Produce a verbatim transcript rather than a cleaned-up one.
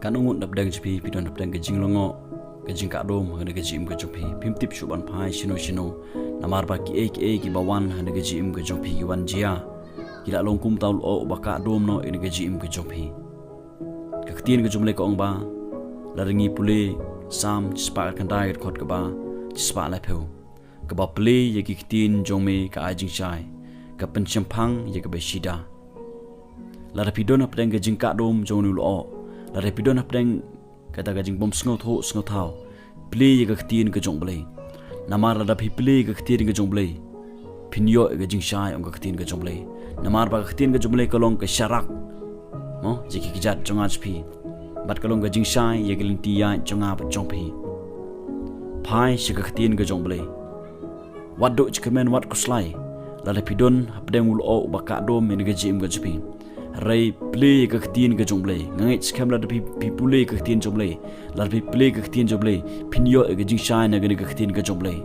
Katno ngut na pdeng jong phi phi don hapdeng ka jinglyngngoh, ka jingkah dum ha kane ka jingim ka jong phi. Phim tip shuh ban phai shano shano. Namar ba kiei kiei kiba wan ha kane ka jingim ka jong phi ki wan jia. Ki la long kum uta u lyoh uba kah dum noh ïa kane ka jingim ka jong phi. Ka ktien ka jong U Blei ka ong ba, lada ngi pule Salm shispah khyndai ka dkhot kaba shispah laiphew, kaba plie ïa ki ktien jong me ka ai jingshai, ka pynshemphang ïa kaba shida. Lada phi don hapdeng ka jingkah dum jong une u lyoh, lada phi don hapdeng kata ka jingbym sngewthuh sngewthaw, plie ïa ka ktien ka jong U Blei. Namar lada phi plie ïa ka ktien ka jong U Blei, phin ïoh ïa ka jingshai, ong ka ktien ka jong U Blei. Namar ba ka ktien ka jong U Blei ka long ka sharak, mo, ïa ki kjat jong nga jong phi, bad ka long ka jingshai ïa ki lynti ïaid jong nga bad jong phi. Phai sha ka ktien ka jong U Blei. Wat duh jingkyrmen, wat khuslai. Lada phi don hapdeng u lyoh uba kah dum ïa kane ka jingim ka jong phi, hynrei plie ïa ka ktien ka jong U Blei. Nga ngeit skhem lada phi, phi pule ïa ka ktien jong U Blei, lada phi plie ïa ka ktien jong U Blei, phin ïoh ïa ka jingshai na kane ka ktien ka jong U Blei.